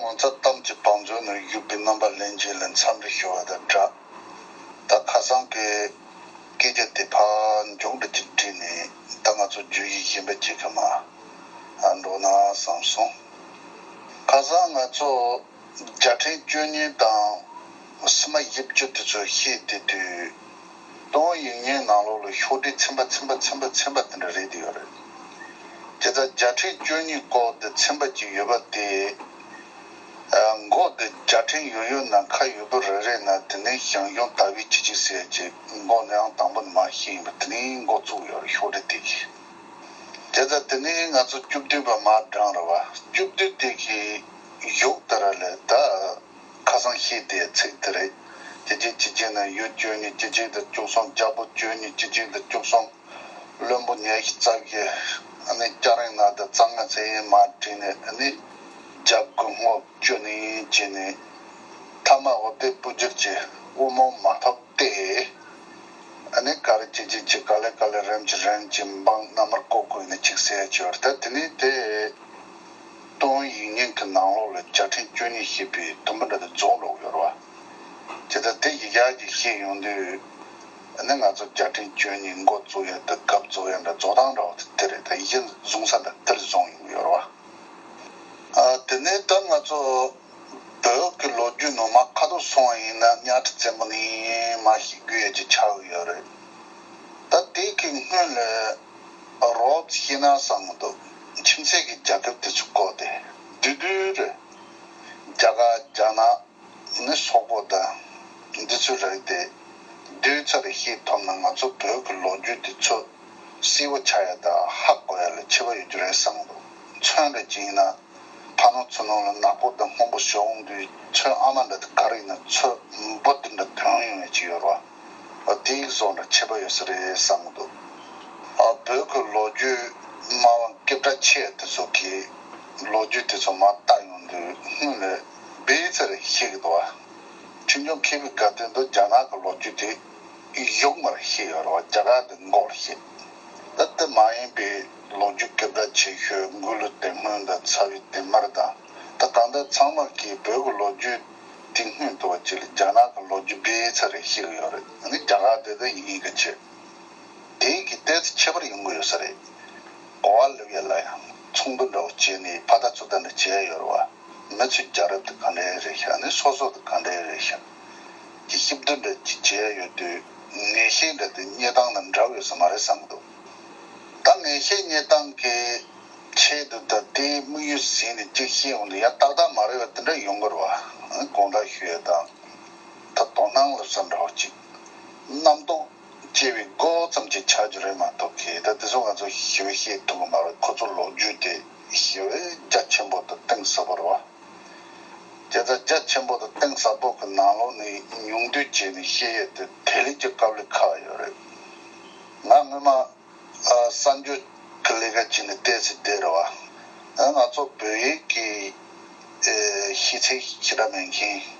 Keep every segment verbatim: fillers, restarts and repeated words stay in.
ངོ་མཚར་གཏམ་གྱི་བང་མཛོད་ནང་བཞུགས་པའི་རྣམ་པ་ལྷན་རྒྱས་ལ་འཚམས་འདྲི་ཞུ་བ་དང་སྦྲགས། ད་ཁ་སང་གི་སྐད་ཆ་དེ་ཕར་མགྱོགས་འགྲོས་ཀྱིས་བྲིས་ནས་ད་ང་ཚོ་བརྗོད་གཞི་གཞན་པ་ཅིག་གི་མར་འགྲོ་ན་བསམ་སོང་། ཁ་སང་ང་ཚོ་རྒྱལ་ཕྲན་བཅུ་གཉིས་དང་སྲིད་དམག་བཞི་བཅུ་དེ་ཚོ་བཤད་བསྡད་དུས། ཏོང་ཡིག་རྙིང་ནང་ལོགས་ལ་ཤོག་དྲིལ་ཚན་པ་ཚན་པ་ཚན་པ་ཚན་པ་དེ་འདྲ་རེད་དེ་ཡོད་རེད། དེ་ལྟར་རྒྱལ་ཕྲན་བཅུ་གཉིས་སྐོར་དུ་ཚན་པ་གཅིག་ཡོད་པ་དེ། ཨ། མགོ་དེ་རྒྱལ་ཕྲན་ཡོད་ཡོད་ན་ཁ་ཡོད་པོ་རེ་རེ་ན་དེ་ནས་ཞང་ཞུང་དར་བའི་ཁྱི་གཅིག་ཟེར་གྱི་མགོ་ནི་ཡང་དང་པོ་ནས་མར་ཤེས་ཡིན་པ་དེ་ནས་མགོ་བཙུགས་ཡོད་རེད། ཤོག་དྲིལ་དེ་གི། དེ་ལྟར་དེ་ནས་ང་ཚོ་བཅུ་བདུན་པ་མར་བགྲངས་རེད་བ། བཅུ་བདུན་དེ་གི་གཞུག་དེ་ར་ལས་ད། ཁ་སང་བཤད་དེ་ཚིག་དེ་རེད། ཁྱེད་ཀྱིས་ཅི་བྱས་ན་ཡུལ་བཅུ་གཉིས་ཅི་བྱས་དང་བཅུ་གསུམ། རྒྱལ་པོ་བཅུ་གཉིས་ཅི་བྱས་དང་བཅུ་གསུམ། བློན་པོ་ཉི་ཤུ་རྩ་བཞི། ཨ་ནི་སྐྱ་རེངས་ནག་དང་གཙང་ང་ཚེ་ཡིན་མར་བྲིས་ནས། ཨ་ནི་རྒྱལ་པོ་ངོ་བཅུ་ནི་བྱས་ནས། ཐ་མ་འོ་དེ་སྤུ་གྱུར་གྱི་དབུ་མོ་མ་ཐོབ་སྟེ། ཨ་ནི་ག་རེ་ཅི་བྱས་ཅི་ག་ལེ་ག་ལེ་རིམ་གྱིས་རིམ་གྱིས་འབངས་མནའ་མར་བཀོད་བཀོད་ནས་ཅིག་ཟེར་གྱི་ཡོད་རེད། ད་དེ་ནས་དེ། ཏོང་ཡིག་རྙིང་གི་ནང་ལོགས་ལ་རྒྱལ་ཕྲན་བཅུ་གཉིས་ཞེས་པའི་དུམ་བུ་འདྲ་དེ་རྫོགས་འགྲོ་གི་ཡོད་རེད་བ། ཇི་ལྟར་དེ་ཡི་ག་གིས་བཤད་ཡོང་དུས། ཨ་ནི་ང་ཚོ་རྒྱལ་ཕྲན་བཅུ་གཉིས་མགོ་བཙུགས་ཡ་དང་སྐབས་རྫོགས་ཡ་འདྲ་རྫོགས་སྟངས་འདྲ་བོ་དེ་དེ་རེད། ད་ཡི་གེ་བཟུང་ས་འདྲ་དེར་བཟུང་ཡོང་གི་ཡོད་རེད་བ། ཨ། དེ་ནས་ད་ང་ཚོ་བོད་ཀྱི་ལོ་རྒྱུས་ནང་མར་ཁ་ཐུག་སོང་བ་ཡིན་ན་གཉའ་ཁྲི་བཙན་པོ་ནས་མར་ཤེས་དགོས་ཡ་ཅིག་ཆགས་ཀྱི་ཡོད་རེད། ད་དེ་གི་སྔོན་ལ་རོབ་ཤེས་ན་བསམ་གྱི་འདུག་ཁྱིམ་མཚེས་ཀྱི་རྒྱལ་ཁབ་དེ་ཚོ་བསྐོར་ཏེ་བདུད་བདུད་རེད། རྒྱ་གར་རྒྱ་ནག་ནི་སོག་པོ་དང་འདི་ཚོའི་རིགས་དེ་བདུད་ཚར་ཤེས་ཐུབ་ན་ང་ཚོ་བོད་ཀྱི་ལོ་རྒྱུས་དེ་ཚོ་གསལ་བོ་ཆགས་ཡ་དང་ཧ་གོ་ཡ་ལ་ཁྱད་པར་ཡོད་རྒྱུ་རེད་བསམ་གྱི་འདུག་མཚོན་རེ་ཅིག་ཡིན་ན། ཕ་ནོར་ཚུ་ནོར་ལ་ནག་པོ་དང་སྔོན་པོ་ཞོག་འདུས་ཚོད་ཨ་མ་འདྲ་དེ་ག་རེ་ཡིན་ན་ཚོད་འབུ་དེ་འདྲ་ཐོན་ཡོང་ཡ་ཅིག་ཡོད་རེད་བ། དེའི་བཟོ་འདྲ་ཁྱད་པར་ཡོད་ས་རེད་བསམ་གྱི་འདུག་ཨ། བོད་ཀྱི་ལོ་རྒྱུས་སྨྲ་བ་སྐད་གྲགས་ཆེ་དེ་ཚོ་གིས་ལོ་རྒྱུས་དེ་ཚོ་མར་བལྟ་ཡོང་དུས་སྔོན་ལ་སྦས་ཚར་ཤེས་ཀྱི་འདུག་བ། ཆོས་འབྱུང་མཁས་པའི་དགའ་སྟོན་དུ་རྒྱ་ནག་གི་ལོ་རྒྱུས་དེ་གཞུག་མར་ཤེས་ཡོད་རེད་བ། རྒྱ་གར་དེ་མགོ་ལ་ཤེས། ད་དེ་མ་ཡིན་པའི་ལོ་རྒྱུས་སྐད་གྲགས་ཆེ་ཤོས་མགོ་ལོག་དེ་སྔོན་དང་ཚ་བའི་དེ་མར་དང་། ད་གང་ལྟར་ཚང་མ་གིས་བོད་ཀྱི་ལོ་རྒྱུས་དེ་སྔོན་དུ་བ་ཅིག་ལ་རྒྱ་ནག་གི་ལོ་རྒྱུས་སྦས་ཚར་རེ་ཤེས་ཀྱི་ཡོད་རེད། ཨ་ནི་རྒྱ་གར་དེ་དང་ཡིན་གྱི་ཆེ། དེ་གི་ཏོག་ཙམ་ཁྱད་པར་ཡོང་གི་ཡོད་ས་རེད། གོ་བ་ལེབ་ཡ་ལ་ཡང་ཚོགས་འདུ་འདྲ་བོ་བྱས་ནས་ཕ་ད་ཚོ་ད་འདྲ་བྱས་ཡོད་རེད་བ། མི་ཚོས་རྒྱལ་རབས་དེ་ག་འདྲ་རེད་ཤག་ནི་སོ་སོ་དེ་ག་འདྲ་རེད་ཤག་གི་ཞིབ་འདུ་འདྲ་ཅིག་བྱས་ཡོད་དུས་ངེས་ཤེས་འདྲ་དེ་རྙེད་སྟངས་དང་འདྲ་བོ་ཡོད་ས་མ་རེད་བསམ་གྱི་འདུག་ད་ངེས་ཤེས་རྙེད་སྟངས་ཀྱི་ཆེད་དུ་ད་དེའི་དམིགས་ཡུལ་ཟིན་ནས་ཅིག་ཤེས་འོང་དུས་ཡང་ཏག་ཏག་མ་རེད་བ། དེ་འདྲ་ཡོང་གི་རེད་བ། དགོངས་དག་ཞུ་ཡ་དང་། ད་དོ་སྣང་ལ་བསམ་འདྲ་བོ་ཅིག་རྣམ་རྟོག་སྐྱེ་བའི་སྒོ་ཙམ་གྱིས་ཆགས་རྒྱུ་རེད་མ་གཏོགས་གི། ད་དེ་ཚོ་ང་ཚོ་ཞི་བའི་ཤེས་ཐུབ་ཀྱི་མ་རེད། ཁོ་ཚོ་ལོ་རྒྱུས་དེ་ཞི་བའི་རྒྱ་ཆེན་པོ་དང་གཏིང་ཟབ་པོ་རེད་བ། དེ་ལྟར་རྒྱ་ཆེན་པོ་དང་གཏིང་ཟབ་པོ་གི་ནང་ལོགས་ནས་ཉུང་བསྡུས་བྱས་ནས་བཤད་ཡས་དེ་དེ་ལས་ཀྱི་དཀའ་ལས་ཁག་ཡོད་རེད། ང་སྔོན་མ་ཨ་གསར་འགྱུར་གྱི་ལས་ཀ་བྱས་ནས་བལྟས་ཚེ་བསྡད་རེད་བ། ང་ཚོ་བོད་ཡིག་གི་ཨེ་ཤེས་ཚད་ཞེ་དྲག་མེད་མཁན།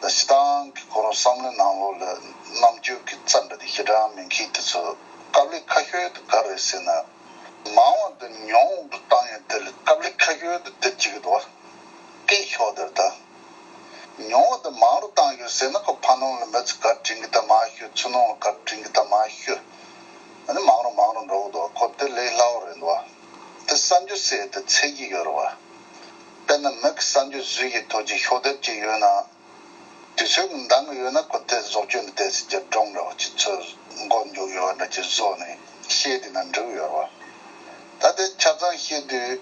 ད་སྤྱིར་བཏང་གི་ཁོ་རང་བསམ་བློའི་ནང་ལོགས་ལ་རྣམ་དཔྱོད་ཀྱི་རྩལ་འདྲ་དེ་ཞེ་དྲག་མེད་མཁན་དེ་ཚོ་དཀའ་ལས་ཁག་ཤོས་དེ་ག་རེ་རེད་ཟེར་ན། མང་བ་དེ་ཉུང་དུ་བཏང་ཡ་དེ་ལ་དཀའ་ལས་ཁག་ཤོས་དེ་དེ་གཅིག་གི་འདུག་བ། སྐད་ཤོར་དེར་ད། ཉུང་བ་དེ་མང་རུ་བཏང་ཡོད་ཟེར་ན་ཁོ་ཕ་ནང་ལ་མི་ཚོ་ག་རེ་དྲན་གི་ད་མར་ཤོད། ཚུར་ནང་ལ་ག་རེ་དྲན་གི་ད་མར་ཤོད། ཨ་ནི་མང་རུ་མང་རུ་འགྲོ་གི་འདུག་བ། ཁོ་དེ་ལས་སླ་བོ་རེད་འདུག་བ། དེ་གསར་འགྱུར་ཟེར་དེ་ཚད་གཞི་ཡོད་རེད་བ། དཔེར་ན་མི་གིས་གསར་འགྱུར་བཟོས་ཀྱི་ཐོག་གི་ཤོག་ལྡེབ་ཅིག་ཡོད་ན། དུས་ཚོད་ཀྱི་འདང་གི་ཡོད་ན་ཁོ་དེ་བཟོ་བཅོས་ནས་བལྟས་ཚེ་རྒྱབ་སྒྲུང་འདྲ་བོ་ཅིག་ཚོས་མགོ་མཇུག་ཡོད་པ་འདྲ་ཅིག་བཟོས་ནས་བཤད་དེ་ན་འགྲིག་ཡོད་རེད་བ། ད་དེ་ཆ་ཚང་བཤད་དུས་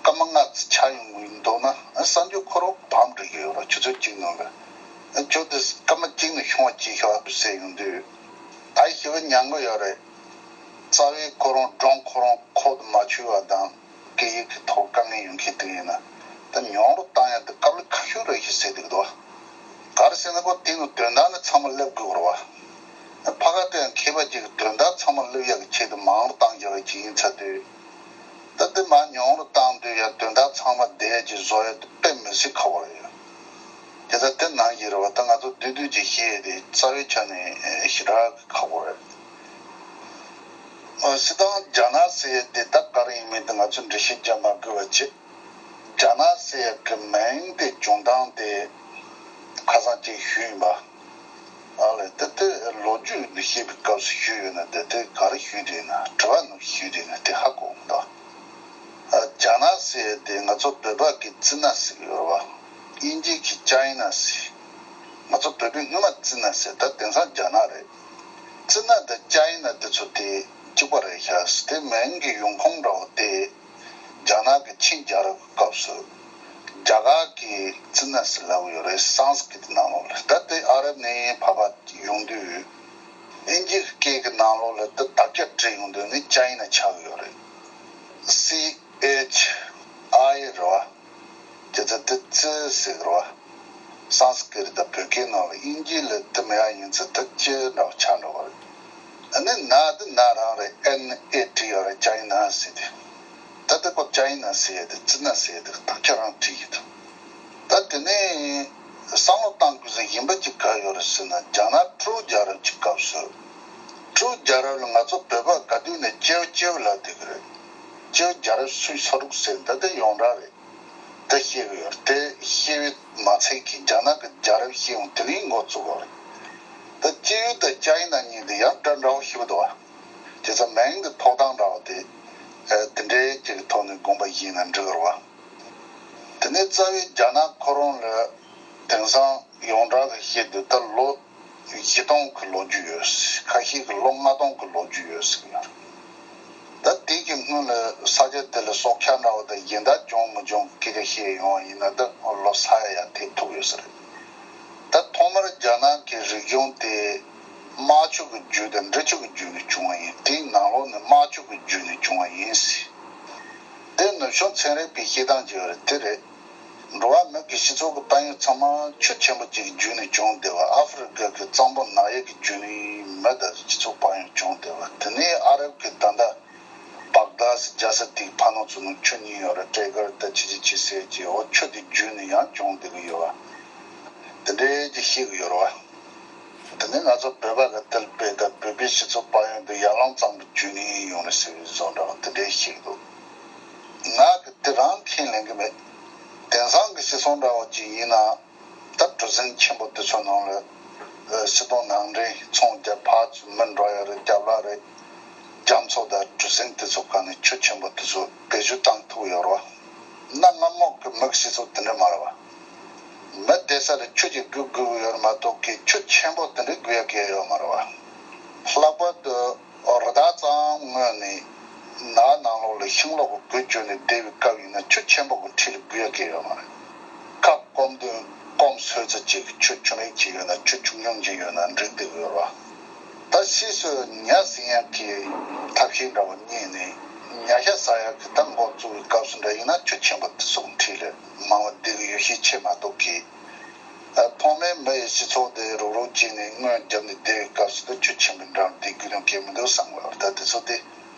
སྐར་མ་ལྔ་ཙམ་ཆགས་ཡོང་གི་འདུག་ན་གསར་འགྱུར་ཁོ་རང་བམ་འགྲིག་གི་ཡོད་རེད། ཆུ་ཚོད་གཅིག་ནང་ལ་ཁྱོད་དེ་སྐར་མ་གཅིག་ནང་ཤོང་བ་ཅིག་ཤོག་ཟེར་ཡོང་དུས་ད་ཞེ་པོ་ཉན་གི་ཡོད་རེད། རྩ་བའི་ཁོ་རང་སྒྲུང་ཁོ་རང་ཁོག་ཏུ་མ་ཆུད་པ་དང་། སྐད་ཡིག་གི་ཐོག་དཀའ་ངལ་ཡོང་མཁན་དེ་ཡིན་ན། ད་ཉུང་རུ་བཏང་ཡ་དེ་དཀའ་ལས་ཁག་ཤོས་རེད་ཞེས་ཟེར་འདུག་དོ། ག་རེ་ཟེར་ན་ཁོ་དེ་ནི་དོན་དག་ནི་ཚང་མ་སླེབས་དགོས་རེད་བ། ཕ་ག་དེ་ཡང་མཁས་པ་ཅིག་གིས་དོན་དག་ཚང་མ་སླེབས་ཡག་གི་ཆེད་དུ་མང་རུ་བཏང་རྒྱུ་བ་ཅིག་ཡིན་ཚར་དུས། ད་དེ་མར་ཉུང་རུ་བཏང་དུས་ཡང་དོན་དག་ཚང་མ་བསྡད་ཡ་ཅིག་བཟོ་ཡ་དེ་དཔེ་མི་སྲིད་ཁག་པོ་རེད་ཡ། དེ་ད་དེ་ནང་བཞིན་རེད་བ། ད་ང་ཚོ་བསྡུས་བསྡུས་ཅིག་བཤད་ཡ་དེ་རྩ་བའི་ཆ་ནས་ཞེ་དྲག་གི་ཁག་པོ་རེད། སྤྱིར་བཏང་རྒྱ་ནག་ཟེར་ཡ་དེ་ད་ག་རེ་ཡིན་མིན་དེ་ང་ཚོས་འགྲེལ་བཤད་རྒྱག་མ་དགོས་པ་བྱེད། རྒྱ་ནག་ཟེར་ ཡ་གི་མིང་དེ་བྱུང་སྟངས་དེ་ཁ་སང་ཅིག་ཞུས་ཡིན་པ། ཨ་ལས་དེ་དེ་ལོ་རྒྱུས་འདི་བཤད་པའི་སྐབས་སུ་ཞུས་ཡོད་ན་དེ་དེ་ག་རེ་ཞུས་དེ་ཡིན་ན་དྲི་བ་ནང་ཞུས་དེ་ཡིན་ན་དེ་ཧ་གོ་མི་འདུག་རྒྱ་ནག་ཟེར་ཡ་དེ་ང་ཚོ་བོད་པ་གི་ཙི་ན་ཟེར་གི་ཡོད་རེད་བ། དབྱིན་ཇི་གི་ཅའི་ན་ཟེར། ང་ཚོ་བོད་པའི་སྔོན་མ་ཙི་ན་ཟེར་ད་དེང་སང་རྒྱ་ནག་རེད། ཙི་ན་དང་ཅའི་ན་དེ་ཚོ་དེ་གཅིག་པ་རེད་ཤག་དེ་མིང་གི་ཡོང་ཁུངས་འདྲ་བོ་དེ། རྒྱ་ནག་གི་ཆིང་རྒྱལ་རབས་ཀྱི་སྐབས་སུ་རྒྱ་གར་གྱི་ཙི་ན་ཟེར་ལབ་ཡོད་རེད། སཾ་སྐྲྀཏ་ནང་ལོགས་ལ། ད་དེ་ཨ་རབ་ནས་ཕར་ཕར་ཡོང་དུས་དབྱིན་ཇིའི་སྐད་ཀྱི་ནང་ལོགས་ལ་དེ་དག་ཆ་བྲིས་ཡོང་དུས་ནི་ཅའི་ན་ཆགས་ཡོད་རེད། སི་ཨེཆ་ཨའི་རེད་བ། དེ་ཚོ་དེ་ཙི་ཟེར་རེད་བ། སཾ་སྐྲྀཏ་དང་བོད་སྐད་ནང་ལ་དབྱིན་ཇི་ལ་དེ་མེད་ཡ་ཡིན་ཚེ་དེ་ཅི་འདྲ་བོ་ཆགས་འགྲོ་བ་རེད། ཨ་ནི་ན་དེ་ན་རང་རེད། ཨེན་ཨེ་ཊི་ཡོད་རེད། ཅའི་ན་ཟེར་དེ། ད་ལྟ་ཁོ་ཅའི་ན་ཟེར་ཡ་དེ་ཙི་ན་ཟེར་ཡ་དེ་དག་ཆ་རང་བྲིས་ཡོད་དོ། ད་དེ་ནས་བསམ་བློ་བཏང་དགོས་ས་གཞན་པ་ཅིག་ག་ཡོད་རེད་ཟེར་ན། རྒྱ་ནག་སྤྲོ་རྒྱལ་རབས་ཀྱི་སྐབས་སུ། སྤྲོ་རྒྱལ་རབས་ལ་ང་ཚོ་བོད་པ་ག་དུས་ནས་ཅེའུ་ཅེའུ་ལབ་བསྡད་ཀྱི་རེད། ཅེའུ་རྒྱལ་རབས་སུམ་ཅུ་སོ་དྲུག་ཟེར་ད་ལྟ་ཡོངས་གྲགས་རེད། དེ་ཤེས་ཀྱི་ཡོད་རེད། དེ་ཤེས་པའི་མ་ཚད་ཀྱི་རྒྱ་ནག་གི་རྒྱལ་རབས་ཤེས་ཡོང་དེ་རིང་འགོ་བཙུགས་པ་རེད། ད་ཅེའུ་དང་ཅའི་ན་གཉིས་དེ་ཡང་འདྲ་འདྲ་བོ་ཞིག་འདུག་བ། བྱས་ཙང་མིང་གི་ཐོགས་སྟངས་འདྲ་བ་དེ་ཨ་དེ་འདྲའི་ཅིག་གི་ཐོག་ནས་དགོངས་པ་བཞེས་ན་འགྲིག་གི་རེད་བ། དེ་ནས་རྩ་བའི་རྒྱ་ནག་ཁོ་རང་ལ་དེང་སང་ཡོངས་གྲགས་ལ་བཤད་དུས་ད་ལོ་བཞི་སྟོང་གི་ལོ་རྒྱུས་ཡོད། ཁ་ཤས་ཀྱིས་ལོ་ལྔ་སྟོང་གི་ལོ་རྒྱུས་ཡོད་ཟེར་གྱི་ཡོད་རེད། ད་དེ་གི་སྔོན་ལ་ས་ཆ་དེ་ལ་སྲོག་ཆགས་འདྲ་བོ་དང་གཞན་དག་བྱུང་མི་བྱུང་གི་སྐད་ཆ་བཤད་ཡོང་བ་ཡིན་ན་ད་ལོ་ས་ཡ་ཡར་ཐེག་ཐུབ་ཡོད་ས་རེད། ད་ཐོག་མར་རྒྱ་ནག་གི་རིག་གཞུང་དེ་དམར་ཕྱོགས་ཀྱི་བརྒྱུད་དང་འབྲི་ཆུ་གི་བརྒྱུད་ནས་བྱུང་བ་ཡིན། དེའི་ནང་ལོགས་ནས་དམར་ཕྱོགས་ཀྱི་བརྒྱུད་ནས་བྱུང་བ་ཡིན་ཟེར། དེ་ནུབ་བྱང་ཚན་རིག་པའི་བཤད་སྟངས་ཅིག་ཡོད་རེད། དེ་རེད། འགྲོ་བ་མི་གི་སྤྱི་ཚོགས་ཀྱི་དཔལ་ཡོན་ཚང་མ་ཆུ་ཆེན་པོ་གཅིག་གི་བརྒྱུད་ནས་བྱུང་བསྡད་པ། ཨ་ཧྥེ་རི་ཁ་གི་གཙང་པོ་ནགས་གཡས་ཀྱི་བརྒྱུད་ནས་མི་དང་སྤྱི་ཚོགས་དཔལ་ཡོན་བྱུང་བསྡད་པ། དེ་ནས་ཨ་རབ་ཀྱི་ད་ལྟ་བག་དྷ་ཟེར་རྒྱལ་ས་དེའི་ཕ་ནོ་ཚོ་ནང་ཆུ་གཉིས་ཡོད་རེད། ཏྲེ་གར་དང་ཆི་ཆི་ཆི་ཟེར་གྱི། འོ་ཆུ་དེ་བརྒྱུད་ནས་ཡང་བྱུང་བསྡད་ཀྱི་ཡོད་པ། དེ་འདྲའི་ཅིག་ཤེས་ཀྱི་ཡོད་རེད་བ། དེ་ནས་ང་ཚོ་བོད་པ་གི་དེར་དཔེ་ད་བོད་པའི་སྤྱི་ཚོགས་དཔལ་ཡོན་དེ་ཡར་ལངས་གཙང་པོ་བརྒྱུད་ནས་ཡོང་རེད་ཟེར་བའི་བཟོ་འདྲ་བ་དེ་འདྲའི་ཤེས་ཀྱི་འདུག་ང་གི་དེ་རང་ཁས་ལེན་གྱི་མེད། དེང་སང་གི་ཤེས་སོང་འདྲ་བ་ཅིག་ཡིན་ན། ད་གྲུ་གཟིངས་ཆེན་པོ་དེ་ཚོ་ནང་ལ་ཨ་སིལ་སྡོང་ནང་འདྲེན་ཚོང་རྒྱག་ཕར་ཚུར་མི་འགྲོ་ཡ་རེད། རྒྱབ་ལ་རེད། རྒྱ་མཚོ་དང་གྲུ་གཟིངས་དེ་ཚོ་སྒང་ནས་ཆུ་ཆེན་པོ་དེ་ཚོ་བེད་སྤྱོད་བཏང་ཐུབ་ཡོད་རེད་བ། གནའ་སྔ་མོ་གི་མི་གི་སྤྱི་ཚོགས་དེ་འདྲ་མ་རེད་བ། མི་བསྡད་ས་ལ་ཆུ་གཅིག་སྒུག་སྒུག་ཡོད་མ་གཏོགས་ཀྱི་ཆུ་ཆེན་པོ་དེ་འདྲ་སྒུག་ཡ་གང་ཡོད་མ་རེད་བ། ལྷག་པར་དུ་རི་དྭགས་ཙམ་རྔོན་ནས་ནགས་ནང་ལོགས་ལ་ཤིང་ལོག་གི་གོས་གྱོན་ནས་བསྡད་པའི་སྐབས་ཡིན་ན་ཆུ་ཆེན་པོ་གི་འཁྲིས་ལ་སྒུག་ཡ་གང་ཡོད་མ་རེད། ཁ་སྐོམ་དུས་སྐོམ་སོས་ཚ་ཅིག་ཆུ་ཆུ་མིག་ཅིག་ཡོད་ན་ཆུ་ཆུང་ཆུང་ཅིག་ཡོད་ན་འགྲིག་བསྡད་ཀྱི་ཡོད་རེད་བ། ད་ཕྱིས་སུ་ཉ་ཟིན་ཡག་གི་ཐབས་ཤེས་འདྲ་བོ་རྙེད་ནས་ཉ་ཤ་ཟ་ཡག་གི་ད་འགོ་བཙུགས་པའི་སྐབས་སུ་འདྲ་ཡིན་ན་ཆུ་ཆེན་པོ་དེ་ཚོ་འཁྲིས་ལ་མང་བ་བསྡད་ཀྱི་ཡོད་ཤས་ཆེ་མ་གཏོགས་ཀྱི། ཐོག་མའི་མི་ཡི་སྤྱི་ཚོགས་དེ་རུག་རུག་བྱས་ནས་རྔོན་བརྒྱབ་ནས་བསྡད་པའི་སྐབས་སུ་ད་ཆུ་ཆེན་པོའི་འགྲམ་བསྡད་དགོས་དོན་གང་མི་འདུག་བསམ་གི་ཡོད་རེད། ད་དེ་ཚོ་དེ་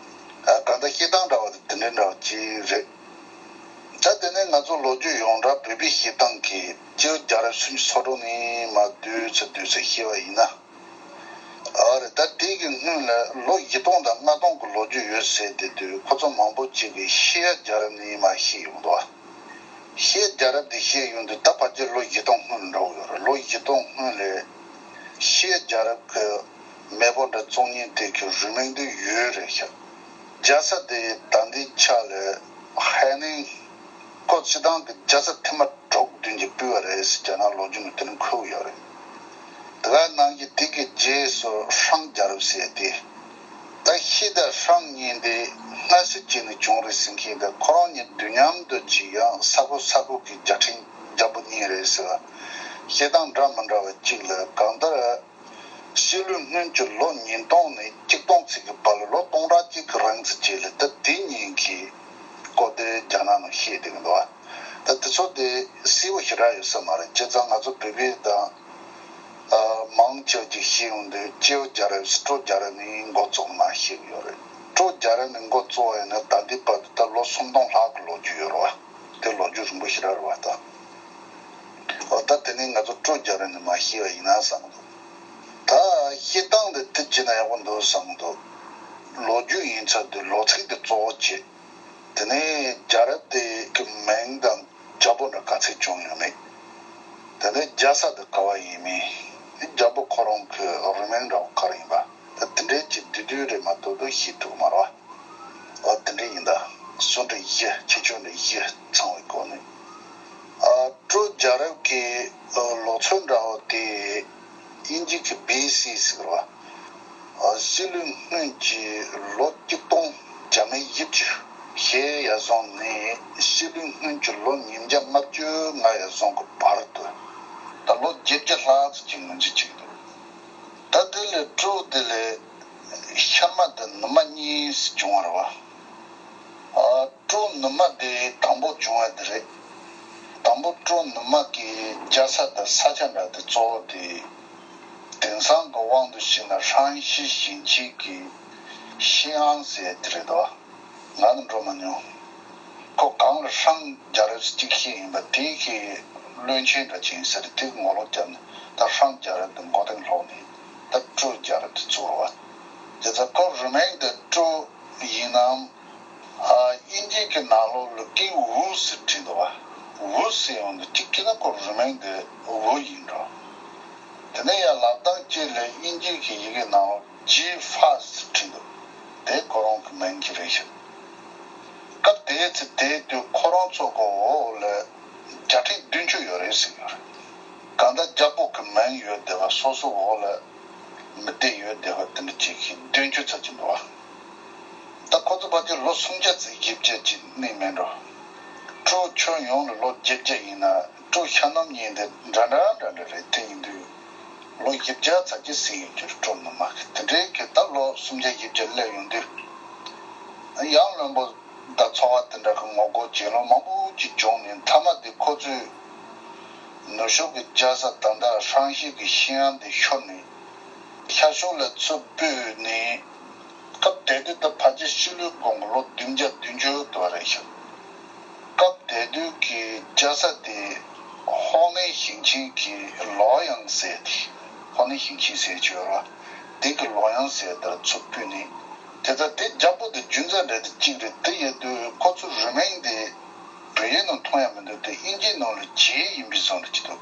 གང་ལྟར་བཤད་སྟངས་འདྲ་བ་དེ་དེ་འདྲའི་འདྲ་བ་ཅིག་རེད། ད་དེ་ནས་ང་ཚོ་ལོ་རྒྱུས་ཡོངས་གྲགས་བོད་པའི་བཤད་སྟངས་ཀྱི་སྤྱི་ལོ་རྒྱལ་རབས་སུམ་ཅུ་སོ་དྲུག་ནས་མར་བསྡུས་ཚེ་བསྡུས་ཚེ་བཤད་པ་ཡིན་ན། ཨ་རེད། ད་དེ་གི་སྔོན་ལ་ལོ་བཞི་སྟོང་དང་ལྔ་སྟོང་གི་ལོ་རྒྱུས་ཡོད་ཟེར་བསྡད་དུས་ཁོ་ཚོ་མང་པོ་ཅིག་གིས་ཤེས་ཡ་རྒྱལ་རབས་ནས་མར་བཤད་ཡོང་འདུག་ཤེས་རྒྱལ་རབས་འདི་བཤད་ཡོང་དུས་ད་ཕལ་ཆེར་ལོ་བཞི་སྟོང་སྔོན་ལ་འགྲོ་གི་ཡོད་རེད། ལོ་བཞི་སྟོང་སྔོན་ལ་ཤེས་རྒྱལ་རབས་ཀྱི་མེས་པོ་འདྲ་བཙུགས་མཁན་དེ་གི་རུས་མིང་དེ་ཡོད་རེད་ཤག་རྒྱལ་ས་དེ་ད་ལྟའི་ཆ་ལ་ཧའེ་ནན་ཁོ་སྤྱི་བཏང་གི་རྒྱལ་ས་ཐེངས་མ་དྲུག་བདུན་གྱིས་སྤོས་པ་རེད་ཟེར་རྒྱ་ནག་ལོ་རྒྱུས་ནང་དེ་འདྲ་འཁོད་ཡོད་རེད། དེ་ག་ནང་བཞིན་དེ་གི་རྗེས་སུ་ཧྲང་རྒྱལ་རབས་ཟེར་ཏེ། ད་ཤི་དང་ཧྲང་གཉིས་དེ་སྔ་ཕྱི་གཅིག་ནས་བྱུང་རེད་ཟེར་མཁན་དང་ཁོ་རང་གཉིས་དུས་མཉམ་དུ་ཅིག་ཡང་ས་ཁུག་ས་ཁུག་གི་རྒྱལ་ཕྲན་རྒྱལ་པོ་གཉིས་རེད་ཟེར་བ། བཤད་སྟངས་འདྲ་མི་འདྲ་བ་གཅིག་ལ་གང་ལྟར་ཕྱི་ལོའི་སྔོན་གྱི་ལོ་ཉིས་སྟོང་ནས་གཅིག་སྟོང་ཙམ་གྱི་བར་ལ་ལོ་སྟོང་ཕྲག་གཅིག་གི་རིང་ཙམ་ཅིག་ལ་ད་དེ་གཉིས་ཀྱི་སྐོར་དེ་རྒྱ་ནག་ནང་བཤད་བསྡད་ཀྱི་འདུག་བ། ད་དེ་ཚོ་དེ་གསལ་པོ་ཞེ་དྲག་ཡོད་ས་མ་རེད། བྱས་ཙང་ང་ཚོ་བོད་པའི་དང་། ཨ། མང་ཆེ་བ་ཅིག་ཤེས་ཡོང་དུས་ཅེའུ་རྒྱལ་རབས་སྤྲོ་རྒྱལ་རབས་ནས་འགོ་བཙུགས་མ་ཤེས་ཀྱི་ཡོད་རེད། སྤྲོ་རྒྱལ་རབས་ནས་འགོ་བཙུགས་པ་ཡིན་ན་ད་ལྟའི་བར་དུ་ད་ལོ་སུམ་སྟོང་ལྷག་གི་ལོ་རྒྱུས་ཡོད་རེད་བ། དེ་ལོ་རྒྱུས་རིང་པོ་ཞེ་དྲག་རེད་བ་ད། འོ་ད་དེ་ནས་ང་ཚོ་སྤྲོ་རྒྱལ་རབས་ནས་མ་ཤེས་པ་ཡིན་ན་བསམ་གི་འདུག་ད་བཤད་སྟངས་དེ་དེ་བྱས་ན་ཡག་པོ་འདུག་བསམ་གི་འདུག་ལོ་རྒྱུས་ཡིན་ཚར་དུས་ལོ་ཚིགས་དེ་གཙོ་བོ་བྱེད། དེ་ནས་རྒྱལ་རབས་དེ་གི་མིང་དང་རྒྱལ་ པོ་འདྲ་ག་ཚད་བྱུང་ཡོད་མེད། དེ་ནས་རྒྱལ་ས་དེ་ག་བ་ཡིན་མིན། རྒྱལ་པོ་ཁོ་རང་གི་རུས་མིང་འདྲ་བོ་ག་རེ་ཡིན་པ། ད་དེ་འདྲའི་གི་བསྡུས་བསྡུས་རེད་མ་གཏོགས་ཤེས་ཐུབ་མ་རེད་བ། ཨ་དེ་འདྲ་ཡིན་ད། སུ་འདྲ་བཞི་ཁྱད་ཆོས་འདྲ་བཞི་ཚང་བའི་སྒོ་ནས། ཨ་སྤྲོ་རྒྱལ་རབས་ཀྱི་ཨ་ལོ་ཚོད་འདྲ་བོ་དེ་དབྱིན་ཇི་གི་བི་སི་ཟེར་བ། ཨ་སྤྱི་ལོའི་སྔོན་གྱི་ལོ་གཅིག་སྟོང་བརྒྱ་མེད་བཞི་བཅུ་ཞེ་ཡར་སོང་ནས་སྤྱི་ལོའི་སྔོན་གྱི་ལོ་ཉིས་བརྒྱ་ལྔ་བཅུ་ང་ཡར་སོང་གི་བར་དུ། ད་ལོ་བརྒྱད་བརྒྱ་ལྷག་ཙམ་ཅིག་ངོས་འཛིན་བྱེད་ཀྱི་འདུག་ད་དེ་ལས་སྤྲོ་དེ་ལས་ཤ་མ་དང་ནུ་མ་གཉིས་བྱུང་བ་རེད་བ། ཨ་སྤྲོ་ནུ་མ་དེ་དང་པོ་བྱུང་བ་དེ་རེད། དང་པོ་སྤྲོ་ནུ་མ་གི་རྒྱལ་ས་དང་ས་ཆ་འདྲ་དེ་གཙོ་བོ་དེ་དེང་སང་གི་དབང་དུ་བྱས་ན་ཧྲང་ཞི་ཞིང་ཆེན་གྱི་ཤིན་ཨང་ཟེར་དེ་རེད་དོ། ང་ནི་འགྲོ་མ་མྱོང་། ཁོ་གང་ལ་ཧྲང་རྒྱལ་རབས་གཅིག་ཤེས་ཡིན་པ་དེ་གི་བློན་ཆེན་འདྲ་ཅིག་ཡིན་ཟེར་དེ་གི་ངོ་ལོག་བརྒྱབ་ནས་ད་ཧྲང་རྒྱལ་རབས་དེ་མགོ་རྟིང་སློག་ནས་ད་སྤྲོ་རྒྱལ་རབས་དེ་བཙུགས་རོགས། དེ་ཚོ་ཁོ་རུས་མིང་དེ་སྤྲོ་ཡིན་ནམ། ཨ་དབྱིན་ཇི་གི་ནང་ལོགས་ལ་ཀིང་ཝུ་ཟེར་བྲིས་འདུག་བ། ཝུ་ཟེར་ཡོང་དུས་གཅིག་གིས་ན་ཁོ་རུས་མིང་དེ་ཝུ་ཡིན་འགྲོ། དེ་ནས་ཡང་ལབ་སྟངས་གཅིག་ལ་དབྱིན་ཇི་གི་ཡི་གེ་ནང་ལོགས་ཇི་ཧྥ་ཟེར་བྲིས་འདུག་དེ་ཁོ་རང་གི་མིང་གཅིག་རེད་ཤག་སྐབས་དེའི་ཚེ་དེའི་དུས་ཁོ་རང་ཚོ་གི་འོག་ལ་རྒྱལ་ཕྲན་བདུན་ཅུ་ཡོད་རེད་ཟེར་གྱི་ཡོད་རེད། གང་ལྟར་རྒྱལ་པོ་གི་མིང་ཡོད་བསྡད་པ་སོ་སོ་འོག་ལ་མི་སྡེ་ཡོད་བསྡད་པ་དེ་འདྲ་ཅིག་གི་བདུན་ཅུ་ཙམ་ཅིག་འདུག་བ། ད་ཁོ་ཚོ་ཕལ་ཆེར་ལོ་སུམ་བརྒྱ་ཙམ་བཞི་བརྒྱ་ཅིག་གནས་མེད་འགྲོ། སྤྲོ་ཁྱོན་ཡོངས་ལ་ལོ་བརྒྱད་བརྒྱ་ཡིན་ན་སྤྲོ་ཤ་ནམ་གཉིས་འདི་འདྲ་འདྲ་འདྲ་འདྲ་རེད། དེ་ཡིན་དུས་ལོ་བཞི་བརྒྱ་ཙམ་ཅིག་ཟིན་ཡོད་རྒྱུ་རེད། སྤྲོ་ནུ་མ་གི་དེ་འདྲའི་གི་ད་ལོ་སུམ་བརྒྱ་བཞི་བརྒྱ་སླེབས་ཡོང་དུས་ཡང་བློན་པོ་ད་ཚོ་བ་དེ་འདྲ་གི་ངོ་རྒོལ་བྱེད་ལོང་མང་པོ་ཅིག་བྱུང་ནས་མཐའ་མ་དེ་ཁོ་ཚོས་ནུབ་ཕྱོགས་ཀྱི་རྒྱལ་ས་ད་ལྟ་ཧྲང་ཞི་གི་ཤིན་ཨང་དེ་ཤོར་ནས་ཤར་ཕྱོགས་ལ་ཚུར་སྤོས་ནས། སྐབས་དེ་དུས་ད་ཕལ་ཆེར་ཕྱི་ལོའི་གོང་གི་ལོ་བདུན་བརྒྱ་བདུན་ཅུ་དུ་བ་རེད་ཤག་སྐབས་དེ་དུས་ཀྱི་རྒྱལ་ས་དེ་ཧོ་ནན་ཞིང་ཆེན་གྱི་ལོ་ཡང་ཟེར་ཏེ། ཧོ་ནན་ཞིང་ཆེན་ཟེར་གྱི་ཡོད་ར། དེ་གི་ལོ་ཡང་ཟེར་དར་ཚུར་ཕུད་ནས། དེ་ལྟར་དེ་རྒྱལ་པོ་དེ་རྒྱུ་མཚན་རེད་དེ་གཅིག་རེད། དེ་ཡིན་དུས་ཁོ་ཚོ་རུས་མིང་དེ་བོད་ཡིག་ནང་མཐོང་ཡ་མི་འདུག་དེ་དབྱིན་ཇིའི་ནང་ལ་ཇེ་ཡིན་པའི་བཟོ་འདྲ་ཅིག་འདུག་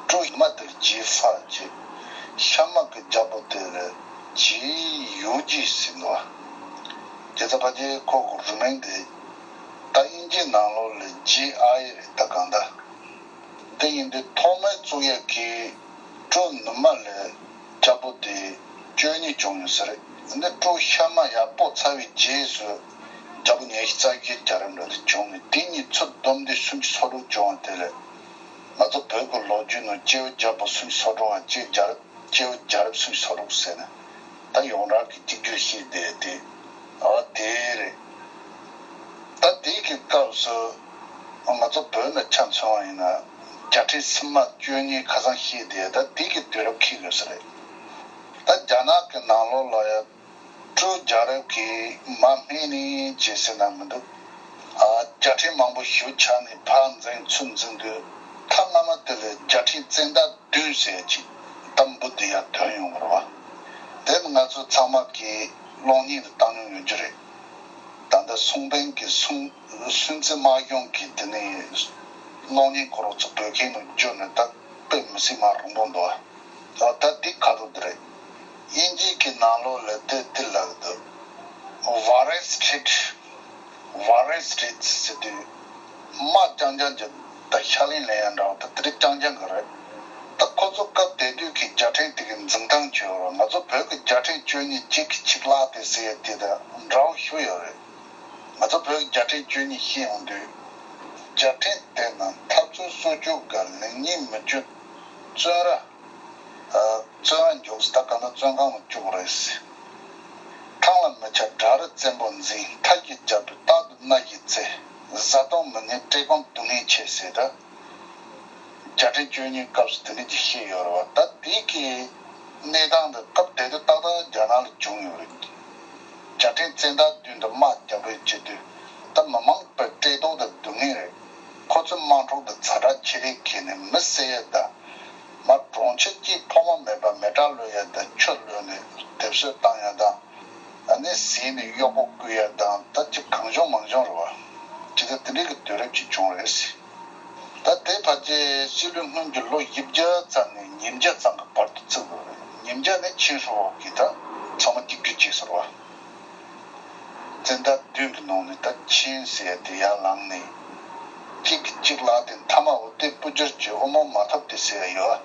སྤྲོ་ཡིན་མ་དེ་ལ་ཇེ་ཧྥ་ཇེ། ཤ་མ་གི་རྒྱལ་པོ་དེ་ལ་ཇེ་ཡུ་ཇི་ཟེར་འདུག་དེ་ཚོ་ཕལ་ཆེར་ཁོ་གི་རུས་མིང་དེ་ད་དབྱིན་ཇིའི་ནང་ལོགས་ལ་ཇེ་ཨའི་རེད། ད་གང་ལྟར་དེ་ཡིན་དུས་ཐོག་མའི་བཙུགས་ཡ་གི་སྤྲོ་ནུ་མ་ལ་རྒྱལ་པོ་དེ་བཅུ་གཉིས་བྱུང་ཡོད་ས་རེད། འདི་སྤྲོ་ཤ་མ་ཡར་སྤོ་ཚར་བའི་རྗེས་སུ་རྒྱལ་པོ་ཉི་ཤུ་རྩ་བརྒྱད་རྒྱལ་རབས་འདྲ་དེ་བྱུང་ནས་དེ་གཉིས་ཚུར་བསྡོམས་ཏེ་སུམ་ཅུ་སོ་དྲུག་བྱུང་བ་དེ་ལས། ང་ཚོ་བོད་ཀྱི་ལོ་རྒྱུས་ནང་སྐྱེས་བུ་རྒྱལ་པོ་སུམ་ཅུ་སོ་དྲུག་དང་སྐྱེས་རྒྱལ་སྐྱེས་བུ་རྒྱལ་རབས་སུམ་ཅུ་སོ་དྲུག་ཟེར་ནས་ད་ཡོངས་གྲགས་ཀྱི་གཅིག་གྱུར་ཤེས་བསྡད་དེ། ཨ་དེ་རེད། ད་དེའི་གི་སྐབས་སུ་ང་ཚོ་བོད་ནང་ཆ་མཚོན་པ་ཡིན་ན་རྒྱལ་ཕྲན་སྲིན་མོ་བཅུ་གཉིས་ཁ་སང་ཤེས་བསྡད། ད་དེའི་གི་དུས་རབས་འཁེལ་ཡོད་ས་རེད། ད་རྒྱ་ནག་གི་ནང་ལོགས་ལ་ཡ། སྤྲོ་རྒྱལ་རབས་ཀྱི་མ་སྨད་ནས་བྱས་ཟེར་ན་མི་འདུག་ཨ་རྒྱལ་ཕྲན་མང་པོ་ཞིག་ཆགས་ནས་ཕར་འཛིང་ཚུར་འཛིང་དུས་ཐ་སྔ་མ་དེ་ལས་རྒྱལ་ཕྲན་བཙན་ཟླ་བདུན་ཟེར་ཅིག་གཏམ་འབུ་དེ་ཡར་ཐོན་ཡོང་བ་རེད་བ། དེ་ནི་ང་ཚོ་ཚང་མ་གིས་གློག་བརྙན་དུ་བཏང་མྱོང་ཡོད་རྒྱུ་རེད། ད་ལྟ་སུང་པན་གྱི་སུང་སུན་ཙི་དམག་སྦྱོང་གི་དེ་ནས་གློག་བརྙན་ཁོ་རང་ཚོ་བོད་སྐད་ནང་བསྒྱུར་ནས་ད་དཔེ་མི་སྲིད་མ་རུང་པོ་འདུག་བ། ཨ་ད་འདི་ཁ་ཐོག་འདི་རེད། དབྱིན་ཇིའི་གི་ནང་ལོགས་ལ་དེ་འདི་ལབ་འདུག Warren Street Warren Street ཟེར་དུས་དམག་རྐྱང་རྐྱང་གི་ད་ཤ་ལེན་ལེན་ཡ་འདྲ་བ་ད་དེ་རིགས་རྐྱང་རྐྱང་གི་རེད། ད་ཁོ་ཚོ་སྐབས་དེ་དུས་ཀྱི་རྒྱལ་ཕྲན་དེ་གི་འཛིན་སྟངས་བྱོས་རོགས། ང་ཚོ་བོད་ཀྱི་རྒྱལ་ཕྲན་བཅུ་གཉིས་གཅིག་གི་ཆིབས་ལག་དེ་ཟེར་ཡ་དེ་དང་འདྲ་བོ་ཞུ་ཡོད་རེད། ང་ཚོ་བོད་ཀྱི་རྒྱལ་ཕྲན་བཅུ་གཉིས་ཤེས་ཡོང་དུས། རྒྱལ་ཕྲན་དེ་ནང་འཐབ་རྩོད་སོ་བཅུ་ག་ལེགས་ཉེས་མི་བཅུ། བཙོན་ར། བཙོན་ར་མགྱོགས་སུ་ད་ག་ན་བཙོན་ཁང་ལ་བཅུག་རེད། ཐང་ལ་མི་ཆ་དགྲ་རུ་བཙན་པོ་འཛིན། མཐའ་གི་རྒྱལ་པོས་རྟག་ཏུ་མནའ་ཞིག་བཙལ། བཟའ་བཏུང་མི་ཉན་བཀྲེས་སྐོམ་སྡུག་བསྔལ་ཆེ་ཟེར་ད། རྒྱལ་ཕྲན་བཅུ་གཉིས་སྐབས་སུ་དེ་འདྲ་ཅིག་བཤད་ཡོད་རེད་བ། ད་དེ་གི་གནས་སྟངས་འདི་སྐབས་དེ་དུས་ཏག་ཏག་རྒྱ་ནག་ལ་བྱུང་ཡོད་རེད། རྒྱལ་ཕྲན་བཙན་ཟླ་བདུན་དུ་དམག་རྒྱག་པའི་བྱེད་དུས་ད་མི་མང་པའི་བཀྲེས་ལྟོགས་དང་སྡུག་བསྔལ་རེད། ཁོ་ཚོའི་དམག་འཁྲུག་དང་ཛ་དྲག་ཆེ་རིགས་ཁེལ་ནས་མི་བསད་ཡས་དང་། མ་གྲོང་ཁྱེར་གཅིག་ཕོ་མོ་མེད་པར་མེ་སྲེག་གློད་ཡས་དང་ཆུ་གློད་ནས་དེབ་གསོད་བཏང་ཡས་དང་། ཨ་ནི་ཟིན་ནས་གཡོག་པོ་རྐུ་ཡས་དང་ད་ཅི་གང་བྱུང་མང་བྱུང་རེད་བ། ཇི་ལྟར་དེ་འདྲའི་གི་དུས་རབས་ཅིག་བྱུང་རེད། ད་དེ་ཕལ་ཆེར་སྤྱི་ལོའི་སྔོན་གྱི་ལོ་བཞི་བརྒྱ་ཙམ་ནས་ཉིས་བརྒྱ་ཙམ་གྱི་བར་དུ་བརྩི་དགོས་རེད། ཉིས་བརྒྱ་ནས་ཆིན་ཧྲོ་གིས་ད་ཚང་མ་གཅིག་གྱུར་བྱས་ཟེར་བ། བཙན་ཟླ་བདུན་གྱི་ནང་ནས་ད་ཆིན་ཟེར་ཡ་དེ་ཡར་ལངས་ནས། གཅིག་གིས་གཅིག་བརླགས་ཏེ་མཐའ་མ་འོ་དེ་སྤུ་སྒྱུར་གྱི་དབུ་མའི་མ་ཐབས་དེ་ཟེར་ཡ་ཡོད།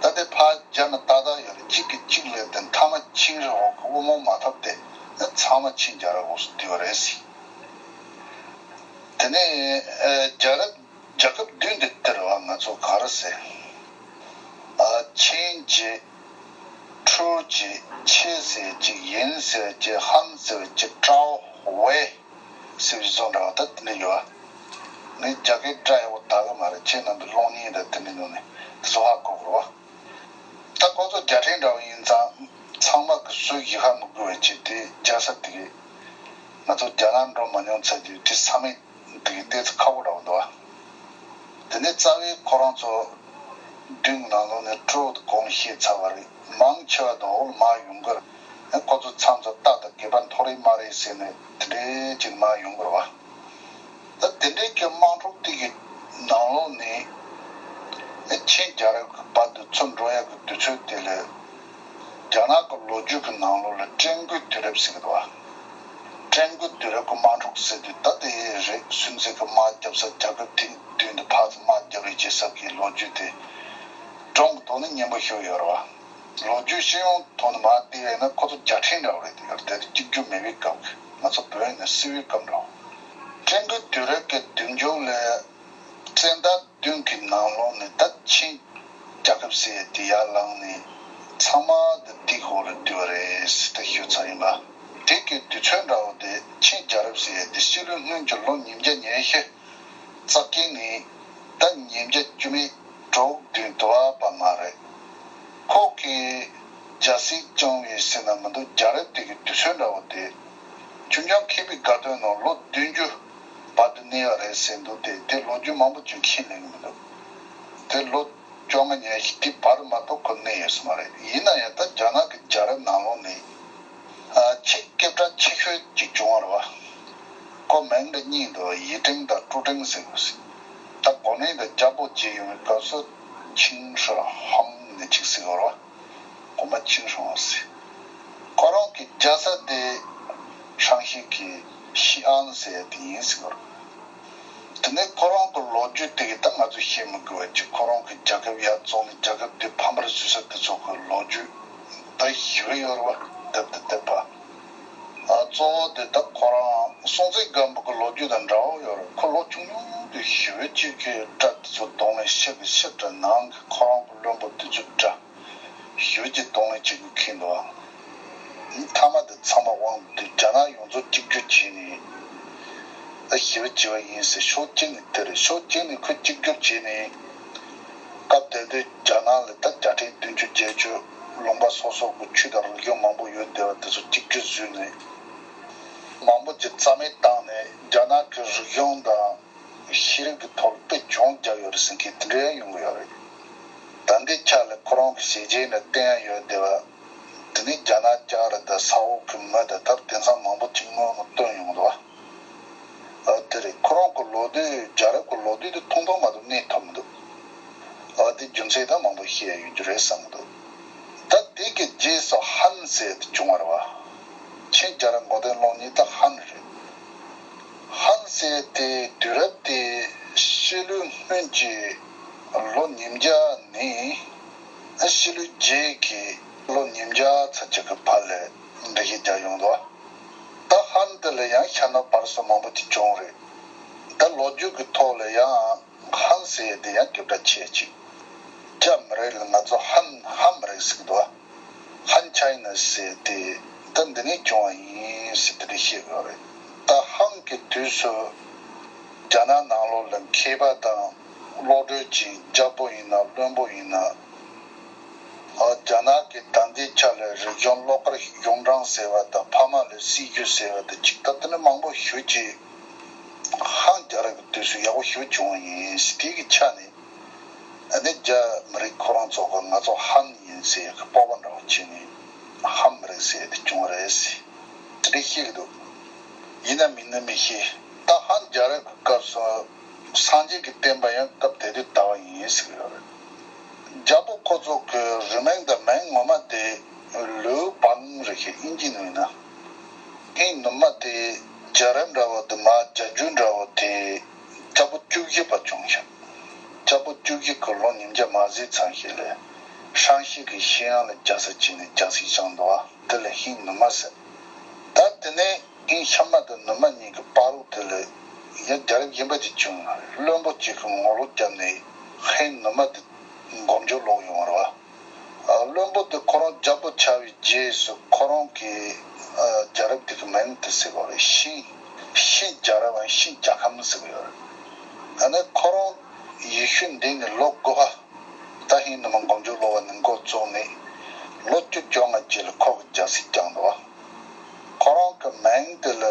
ད་དེ་ཕར་སྦྱར་ན་ཏག་ཏག་ཡོད་རེད། གཅིག་གིས་གཅིག་བརླགས་ཏེ་མཐའ་མ་ཆིན་ཧྲོ་གི་དབུ་མའི་མ་ཐབས་དེ་ནི་ཚང་མ་ཆིན་རྒྱལ་རབས་འོག་ཏུ་བསྡུས་པ་རེད་ཟེར། དེ་ནས་ཨ་རྒྱལ་རབས་རྒྱལ་ཁབ་བདུན་དེ་དེ་རེད་བ། ང་ཚོ་ག་རེ་ཟེར། ཨ་ཆིན་གྱི་ཁྲུའུ་གྱི་ཆེ་ཟེར་གཅིག་ཡིན་ཟེར་གཅིག་ཧན་ཟེར་གཅིག་ཀྲའོ་ཝེ་ཟེར་བའི་བཟོ་འདྲ་བ་ད་དེ་འདྲ་ཡོད། ངས་རྒྱ་སྐད་སྒྲ་ཡག་པོ་དག་གི་མ་རེད། ཁྱེད་རྣམ་པའི་གློག་བརྙན་དང་དེ་འདྲ་ནང་ནས་བཟོ་ཧ་གོ་གི་རེད་བ། ད་ཁོ་ཚོ་རྒྱལ་ཕྲན་འདྲ་བ་ཡིན་ཙང་ཚང་མ་གི་སུས་ཡི་ཧ་མི་དགོས་པའི་ཆེད་དེ་རྒྱལ་ས་དེ་གི་ང་ཚོ་རྒྱ་ནག་འགྲོ་མ་མྱོང་ཚར་དུས་དེ་ས་མིག་དེ་གི་ཏོག་ཙམ་ཁག་པོ་འདྲ་བོ་འདུག་བ། དེ་ནས་རྩ་བའི་ཁོ་རང་ཚོ་མདུན་ནང་ལོགས་ནས་ཀྲོའུ་དང་གོང་བཤད་ཚར་བ་རེད། མང་ཆེ་བ་དང་འོག་ལ་མར་ཡོང་གི་རེད། ཁོ་ཚོ་མཚམས་སུ་རྟ་དང་སྒལ་པ་འཐོར་ཡི་མ་རེད་ཟེར་ནས་དེ་འདྲའི་ཅིག་མར་ཡོང་གི་རེད་བ། ད་དེ་འདྲའི་གི་དམག་འཁྲུག་དེ་གི་ནང་ལོགས་ནས་ཆིན་རྒྱལ་རབས་ཀྱི་བར་དུ་ཚུར་འགྲོ་ཡག་གི་དུས་ཚོད་དེ་ལ་རྒྱ་ནག་གི་ལོ་རྒྱུས་ཀྱི་ནང་ལོགས་ལ་ཀྲན་གོའི་དུས་རབས་ཟེར་གི་འདུག་བ། ཀྲན་གོའི་དུས་རབས་ཀྱི་དམག་འཁྲུག་ཟེར་དུས་ད་དེ་རེད། སུན་ཙེ་གི་དམག་རྒྱབ་ས། རྒྱལ་ཁབ་དེ་མདུན་དུ་ཕར་ཚུར་དམག་རྒྱབ་རེས་བྱེད་ས་གི་ལོ་རྒྱུས་དེ་སྒྲུང་གི་ཐོག་ནས་སྙན་པོ་ཞིག་ཡོད་རེད་བ། ལོ་རྒྱུས་ཤེས་ཡོན་ཐོག་ནས་མར་བལྟས་པས་ན་ཁོ་ཚོ་རྒྱལ་ཕྲན་འདྲ་བོ་རེད། དེ་ཡོད་དེ་གཅིག་གྱུར་མེད་པའི་སྐབས་ཀྱི་ང་ཚོ་བོད་ཡིན་ན་སིལ་བུའི་སྐབས་འདྲ་བོ། ཀྲན་གོའི་དུས་རབས་ཀྱི་མདུན་ཕྱོགས་ལ་བཙན་ཟླ་བདུན་གྱི་ནང་ལོགས་ནས་ད་ཆིན་རྒྱལ་ཁབ་ཟེར་ཡ་དེ་ཡར་ལངས་ནས་ཚང་མ་དེ་དེའི་འོག་ལ་བསྡུས་པ་རེད་ཟེར་ཏེ་ཞུ་ཚར་ཡིན་པ། དེ་གི་དུས་ཚོད་འདྲ་བོ་དེ་ཆིན་རྒྱལ་རབས་ཟེར་ཡ་དེ་སྤྱི་ལོའི་སྔོན་གྱི་ལོ་ཉིས་བརྒྱ་ཉི་ཤུ་རྩ་བརྒྱད་ནས་ད་ཉིས་བརྒྱ་བཅུ་མེད་དྲུག་བདུན་དུ་བ་བ་མ་རེད། ཁོ་གིས་རྒྱལ་སྲིད་བསྐྱངས་པའི་ཟེར་ན་མི་འདུག་རྒྱལ་རབས་དེ་གི་དུས་ཚོད་འདྲ་བོ་དེ་ཆུང་ཆུང་མཁས་པའི་དགའ་སྟོན་ནང་ལོ་བདུན་ཅུ་བར་དུ་གནས་པ་རེད་ཟེར་འདུག་དེ་དེ་ལོ་རྒྱུས་མང་པོ་ཅིག་མཁྱེན་ལེན་གི་མི་འདུག་དེ་ལོ་བཅོ་ལྔ་ཉི་ཤུ་དེ་བར་མ་གཏོགས་ཁོ་གནས་ཡོད་ས་མ་རེད། ཡིན་ན་ཡང་ད་རྒྱ་ནག་གི་རྒྱལ་རབས་ནང་ལོགས་ནས་ཨ་ཆེས་སྐད་གྲགས་ཆེ་ཤོས་ཅིག་བྱུང་བ་རེད་བ། ཁོ་མིང་འདི་གཉིས་འདུག་ཡི་ཀྲེང་དང་ཀྲུའུ་ཀྲེང་ཟེར་གི་ཟེར། ད་གོ་གནས་འདི་རྒྱལ་པོ་བྱས་ཡོང་བའི་སྐབས་སུ་ཆིང་ཧྲི་ཧང་ནས་ཅིག་ཟེར་གི་རེད་བ། གོང་མ་ཆིང་ཧྲང་ཟེར། ཁོ་རང་གི་རྒྱལ་ས་དེ་ཧྲང་ཞི་གི་ཞི་ཨན་ཟེར་ཡ་དེ་ཡིན་ཟེར་གི་རེད། དེ་ནས་ཁོ་རང་གི་ལོ་རྒྱུས་དེ་གི་ད་ང་ཚོས་བཤད་མི་དགོས་པ་ཅིག་ཁོ་རང་གི་རྒྱལ་ཁབ་ཡར་བཙོང་ནས་རྒྱལ་ཁབ་དེ་ཕམ་པར་བཟོས་ས་དེ་ཚོ་གི་ལོ་རྒྱུས་ད་ཞེ་པོ་ཡོད་རེད་བ། དེབ་དེ་དེབ་པ། ཨ་གཙོ་བོ་དེ་ད་ཁོ་རང་སྲོང་བཙན་སྒམ་པོ་གི་ལོ་རྒྱུས་དང་འདྲ་བོ་ཡོད་རེད། ཁོ་ལོ་ཆུང་ཆུང་དུས་ཞེ་པོ་ཅིག་གི་དགྲ་དེ་ཚོ་གདོང་ལེན་ཤི་གི་ཤི་དྲག་ནང་གི་ཁོ་རང་གི་བློན་པོ་དེ་ཚོ་དགྲ། ཞེ་པོ་ཅིག་གདོང་ལེན་བྱེད་དགོས་ཁེལ་འདུག་ཨ། མཐའ་མ་དེ་ཚང་མ་དབང་དུ་རྒྱ་ནག་ཡོངས་རྫོགས་གཅིག་གྱུར་བྱས་ནས་ཨ་ཞེ་པོ་བྱས་པ་ཡིན་ཟེར། ཕྱོགས་གཅིག་ནས་དེ་རེད། ཕྱོགས་གཅིག་ནས་ཁོས་གཅིག་གྱུར་བྱས་ནས་སྐབས་དེ་དུས་རྒྱ་ནག་ལ་ད་རྒྱལ་ཕྲན་བདུན་ཅུ་བརྒྱད་ཅུ་ལུང་པ་སོ་སོ་གི་ཆོས་དང་རིག་གཞུང་མང་པོ་ཡོད་བསྡད་པ་དེ་ཚོ་གཅིག་གྱུར་བཟོས་ནས་མང་པོ་ཅིག་རྩ་མེད་བཏང་ནས་རྒྱ་ནག་གི་རིག་གཞུང་དང་། ཤེས་རིག་གི་ཐོག་ལ་དཔེ་གྱོང་རྒྱག་ཡོད་རེད་ཟེར་མཁན་དེ་འདྲ་ཡང་ཡོང་གི་ཡོད་རེད། ད་ལྟའི་ཆ་ལ་ཁོ་རང་གི་བྱས་རྗེས་འདྲ་བསྟན་ཡ་ཡོད་བསྡད་པ། དེ་ནས་རྒྱ་ནག་ལྕགས་རི་དང་ས་འོག་གི་མི་དང་ད་དེང་སང་མང་པོ་ཅིག་སྔོན་ལ་བཏོན་ཡོང་འདུག་བ། ཨ་དེ་རེད། ཁོ་རང་གི་ལོ་དུས་རྒྱལ་རབས་ཀྱི་ལོ་དུས་དེ་ཐུང་ཐུང་མ་གཏོགས་གནས་ཐུབ་མི་འདུག་ཨ་དེ་རྒྱུ་མཚན་ད་མང་པོ་བཤད་ཡ་ཡོད་རྒྱུ་རེད་བསམ་གི་འདུག་ད་དེ་གི་རྗེས་སུ་ཧན་ཟེར་དེ་བྱུང་བ་རེད་བ། ཆིན་རྒྱལ་རབས་མགོ་རྟིང་སློང་མཁན་ད་ཧན་རེད། ཧན་ཟེར་དེ་དུས་རབས་དེ་ཕྱི་ལོའི་སྔོན་གྱི་ལོ་ཉིས་བརྒྱ་ནས་ཕྱི་ལོའི་རྗེས་ཀྱི་ལོ་ཉིས་བརྒྱ་ཚོད་ཅིག་གི་བར་ལ་འགྲེལ་བཤད་རྒྱག་ཡོང་འདུག་ད་ཧན་དེ་ལ་ཡང་ཤ་ན་བར་སོ་མང་པོ་ཅིག་བྱུང་རེད། ད་ལོ་རྒྱུས་ཀྱི་ཐོག་ལ་ཡང་ཧན་ཟེར་དེ་ཡང་རྒྱབ་གྲ་ཆེ་ཅིག་རྒྱ་མི་རིགས་ལ་ང་ཚོ་ཧན་ཧན་མི་རིགས་ཟེར་གི་འདུག་ཧན་ཆའི་ན་ཟེར་ཏེ་ད་འདི་ནས་བྱུང་བ་ཡིན་ཟེར་དེ་འདྲ་བཤད་ཡོད་རེད། ད་ཧན་གྱི་དུས་སུ་རྒྱ་ནག་ནང་ལོགས་ལ་མཁས་པ་དང་བློ་གྲོས་ཅན་རྒྱལ་པོ་ཡིན་ན་བློན་པོ་ཡིན་ན། ཨ་རྒྱ་ནག་གི་ད་ལྟའི་ཆ་ལ་རིག་གཞུང་བློ་དཀར་གཞུང་དྲང་ཟེར་བ་དང་ཕ་མ་ལ་སྲིད་ཞུ་ཟེར་བ་དང་ཅིག་ད་དེ་ནས་མང་པོ་ཞེ་ཅིག་ཧན་རྒྱལ་རབས་ཀྱི་དུས་སུ་ཡག་པོ་ཞེ་བྱུང་བ་ཡིན་ཟེར་དེ་གི་ཆ་ནས། ཨ་ནི་རྒྱ་མི་རིགས་ཁོ་རང་ཚོ་གི་ང་ཚོ་ཧན་ཡིན་ཟེར་གི་སྤོབས་པ་འདྲ་བོ་བྱས་ནས་ཧན་མི་རིགས་ཟེར་དེ་བྱུང་བ་རེད་ཟེར་དེ་འདྲ་བཤད་གི་འདུག་ཡིན་ན་མིན་ན་མི་ཤེས། ད་ཧན་རྒྱལ་རབས་ཀྱི་སྐབས་སུ་སངས་རྒྱས་ཀྱི་བསྟན་པ་ཡང་སྐབས་དེ་དུས་ ཁོ་ཚོ་གི་རི་མིང་དང་མིང་ངོ་མ་དེ་ལུའུ་བང་རེད་ཤག་དབྱིན་ཇི་ནང་ཡིན་ན། ཧིན་ནུབ་མ་དེ་རྒྱལ་རབས་འདྲ་བོ་དེ་མ་རྒྱལ་རྒྱུད་འདྲ་བོ་དེ་ལྕགས་པོ་བཅུ་བཞི་པ་བྱུང་ཤག་ལྕགས་པོ་བཅུ་བཞི་གི་ལོ་ཉིས་བརྒྱ་མ་ཟིན་ཙམ་ཞིག་ལ་ཧྲན་ཞི་གི་ཤིན་ཡང་ལ་རྒྱལ་ས་བྱས་ནས་རྒྱལ་སྲིད་བསྐྱངས་འདུག་བ། དེ་ལ་ཧིན་ནུབ་མ་ཟེར། ད་དེ་ནས་ཧིན་ཤ་མ་དང་ནུབ་མ་གཉིས་ཀྱི་བར་དུ་དེ་ལ་ཡང་རྒྱལ་རབས་གཞན་པ་ཅིག་བྱུང་བ་རེད། བློན་པོ་གཅིག་གིས་ངོ་ལོག་བརྒྱབ་ནས་ཧིན་ནུབ་མ་དེ་མགོ་མཇུག་སློག་ཡོང་བ་རེད་བ། བློན་པོ་དེ་ཁོ་རང་རྒྱལ་པོ་ཆགས་པའི་རྗེས་སུ་ཁོ་རང་གི་རྒྱལ་རབས་དེ་གི་མིང་དེ་ཟེར་བ་རེད། ཤིན། ཤིན་རྒྱལ་རབས་པའམ་ཤིན་རྒྱལ་ཁམས་ཟེར་གི་ཡོད་རེད། ད་ནི་ཁོ་རང་ཡེ་ཤུ་འདས་ནས་ལོ་དགུ་པ། ད་ཧིན་ནུབ་མ་མགོ་མཇུག་སློག་པ་ནས་འགོ་བཙུགས་ནས་ལོ་བཅུ་བཅོ་ལྔ་རྗེས་ལ་ཁོ་གི་རྒྱལ་སྲིད་བསྐྱངས་འདུག་བ། ཁོ་རང་གི་མིང་དེ་ལ་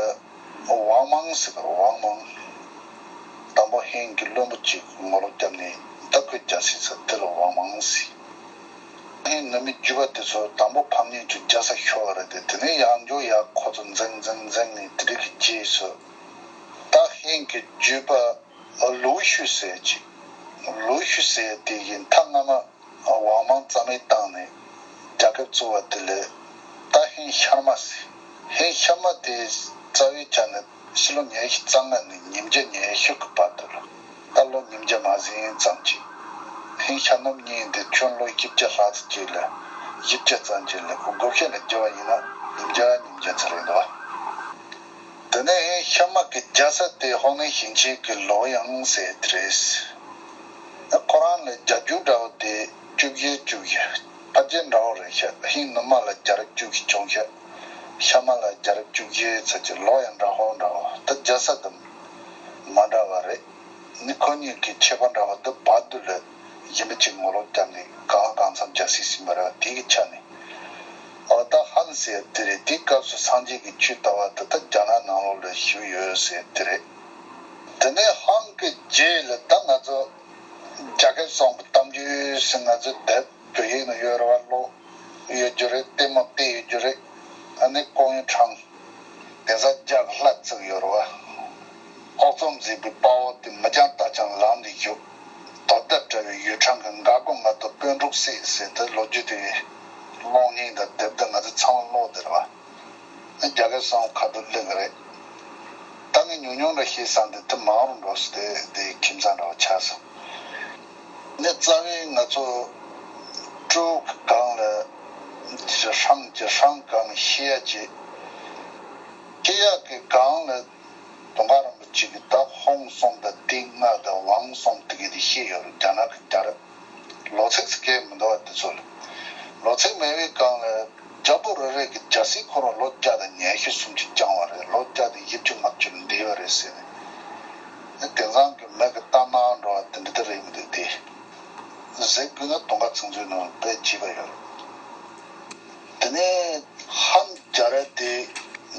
ཝང་མང་ཟེར་གི་རེད། ཝང་མང་། དང་པོ་ཧིན་གྱི་བློན་པོ་གཅིག་ངོ་ལོག་བརྒྱབ་ནས་ད་ཁོའི་རྒྱལ་སྲིད་ས་དེ་ལ་ཝང་མང་ཟེར། ཧིན་ནུབ་མའི་རྒྱུད་པ་དེ་ཚོ་དང་པོ་ཕམ་ཉེས་ཀྱི་རྒྱལ་ས་ཤོར་བ་རེད་དེ། དེ་ནས་ཡང་བསྐྱར་ཡར་ཁོ་ཚོ་འཛིང་འཛིང་འཛིང་ནས་དེ་འདྲ་གི་རྗེས་སུ་ད་ཧིན་གྱི་རྒྱུད་པ་ལུའུ་ཤུ་ཟེར་གྱི། ལུའུ་ཤུ་ཟེར་དེ་ཡིན་ད་སྔ་མ། ཝང་མང་རྩ་མེད་བཏང་ནས་རྒྱལ་ཁབ་བཙུགས་པ་དེ་ལས་ད་ཧིན་ཤར་མ་ཟེར། ཧིན་ཤར་མ་དེ་རྩ་བའི་ཆ་ནས་ཕྱི་ལོ་ཉི་ཤུ་རྩ་ལྔ་ནས་ཉིས་བརྒྱ་ཉི་ཤུ་གི་བར་དུ་ལ། ད་ལོ་ཉིས་བརྒྱ་མ་ཟིན་ཙམ་ཅིག་ཧིན་ཤར་ནུབ་གཉིས་དེ་ཁྱོན་ལོ་བཞི་བརྒྱ་ལྷག་ཙམ་ཅིག་ལ། བཞི་བརྒྱ་ཙམ་ཅིག་ལ་བགོ་བཤའ་ལ་བརྒྱབ་པ་ཡིན་ན་ཉིས་བརྒྱ་ཉིས་བརྒྱ་ཙམ་རེད་འདུག་དེ་ནས་ཧིན་ཤར་མ་གི་རྒྱལ་ས་དེ་ཧོ་ནན་ཞིང་ཆེན་གྱི་ལོ་ཡང་ཟེར་དེ་རེད། ཁོ་རང་ལ་རྒྱལ་རྒྱུད་འདྲ་བོ་དེ་བཅུ་བཞི་བཅུ་བཞི། ཕལ་ཆེར་འདྲ་བོ་རེད་ཤག་ཧིན་ནུབ་མ་ལ་རྒྱལ་རབས་བཅུ་བཞི་བྱུང་ཤག་ཤར་མ་ལ་རྒྱལ་རབས་བཅུ་བཞི་ཚོད་ཀྱི་ལོ་ཡང་འདྲ་བོ་འདྲ་བོ། ད་རྒྱལ་ས་དེ་མ་འདྲ་བ་རེད། ནི་ཁོ་གཉིས་ཀྱི་ཁྱད་པར་འདྲ་བ་དེ་བར་དུ་ལ་གཞན་པ་ཅིག་ངོ་ལོག་བརྒྱབ་ནས་གང་གང་འཚམ་རྒྱལ་སྲིད་ཟིན་པ་རེད་བ། དེ་གི་ཆ་ནས། འོ་ད་ཧན་ཟེར་དེ་རེད། དེའི་སྐབས་སུ་སངས་རྒྱས་ཀྱི་ཆོས་དར་བ་དེ་ད་རྒྱ་ནག་ནང་ལོགས་ལ་ཞུགས་ཡོད་ཟེར་དེ་རེད། དེ་ནས་ཧན་གྱི་རྗེས་ལ་ད་ང་ཚོ་རྒྱལ་ཁབ་གསུམ་གྱི་གཏམ་རྒྱུད་ཟེར་ང་ཚོ་དེབ་བོད་ཡིག་ནང་ཡོད་རེད་བ། ཀློག་ཡོད་རྒྱུ་རེད། ལྟད་མོ་བལྟས་ཡོད་རྒྱུ་རེད། ཨ་ནི་ཀོང་ཡུལ་ཁྲང་། དེང་སང་རྒྱ་གི་ལྷ་བཙུགས་ཡོད་རེད་བ། ཨོག་ཚོམ་མཛེས་པའི་དཔའ་བོ་དེ་མི་འགྱང་རྟ་རྐྱང་ལམ་འདི་བཞུགས། དོ་ཟླ་བྲལ་བའི་ཡུལ་འཕྲང་གི་འགག་སྒོ་ང་ཚོ་དཔོན་ཕྲུག་སྲིད་ཟེར་ཏེ་ལོ་རྒྱུས་དེ་གློག་བརྙན་དང་དེབ་དེ་ང་ཚོ་ཚང་མ་ཀློག་བསྡད་རེད་བ། རྒྱ་སྐད་གསུམ་ཁ་ཐུག་གླེང་གི་རེད། ད་ངས་ཉུང་ཉུང་འདྲ་ཤེས་བསམ་སྟེ་དེ་མང་རུ་འགྲོ་སོང་སྟེ་དེ་ཁྱིམ་ཚང་འདྲ་བ་ཆགས་སོང་། ནས་རྩ་བའི་ང་ཚོ་ཀྲོའུ་གི་སྒང་ལ་ཧྲང་གི་ཧྲང་སྒང་ཤེས་ཡ་ཅིག་ཤེས་ཡ་གི་སྒང་ལ་དུང་དཀར་རིན་པོ་ཆེ་གི་ད་ཧོང་གསུམ་དང་ཏིང་ལྔ་དང་ཝང་གསུམ་དེ་གི་དེ་ཤེས་ཡོད་རེད། རྒྱ་ནག་གི་རྒྱལ་རབས། ལོ་ཚིགས་སུ་སྐད་མི་འདུག་བ་དེ་ཚོ་ལ། ལོ་ཚིགས་མེད་པའི་སྒང་ལ་རྒྱལ་པོ་རེ་རེ་གི་རྒྱལ་སྲིད་ཁོ་རང་ལོ་བརྒྱ་དང་ཉི་ཤུ་སུམ་ཅུ་བསྐྱངས་པ་རེད། ལོ་བརྒྱ་དང་བཞི་བཅུ་ལྔ་བཅུ་འདས་པ་རེད་ཟེར་ནས། དེང་སང་གི་མི་གི་ལྟ་ན་འགྲོ་བ་དེ་འདྲ་དེ་རེད་མི་འདུག་སྟེ། གཟིགས་དགོས་ན་དུང་དཀར་ཚིག་མཛོད་ནང་དཔེ་བརྗེས་པ་ཡོད་རེད། དེ་ནས་ཧན་རྒྱལ་རབས་དེ་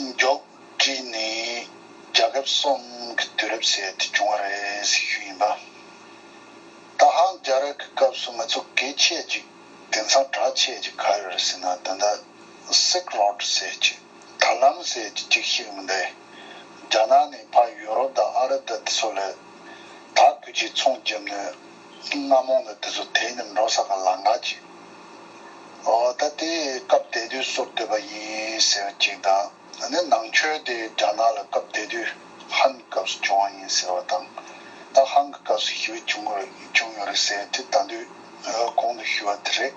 མགྱོགས་བྲིས་ནས་རྒྱལ་ཁབ་གསུམ་གྱི་དུས་རབས་ཟེར་དེ་བྱུང་བ་རེད་ཟེར་ཞུ་ཡིན་པ། ད་ཧན་རྒྱལ་རབས་ཀྱི་སྐབས་སུ་ང་ཚོ་གལ་ཆེ་ཅིག་དེང་སང་གྲགས་ཆེ་ཅིག་ག་རེ་རེད་ཟེར་ན། ད་ལྟ་སིལཀ་རོ་ཌི་ཟེར་ཅིག་ད་ལམ་ཟེར་ཅིག་ཅིག་ཤེས་ཀྱི་མི་འདུག་རྒྱ་ནག་ནས་ཕར་ཡུ་རོབ་དང་ཨ་རབ་དང་དེ་ཚོ་ལ་དར་དགོས་ཀྱི་ཚོང་བརྒྱབ་ནས་རྔ་མོང་དང་དེ་ཚོ་དེད་ནས་འགྲོ་ས་གི་ལམ་ཁ་ཅིག་འོ་ད་དེ་སྐབས་དེ་དུས་བཟོ་བསྡད་པ་ཡིན་ཟེར་བ་ཅིག་དང་། ཨ་ནི་ནང་ཆོས་དེ་རྒྱ་ནག་ལ་སྐབས་དེ་དུས་ཧན་སྐབས་སུ་བྱུང་བ་ཡིན་ཟེར་བ་དང་། ད་ཧན་གྱི་སྐབས་སུ་ཞི་བ་བྱུང་བ་བྱུང་ཡོད་རེད་ཟེར་དེ་ད་དུས་གོང་དུ་ཞུས་པ་དེ་རེད།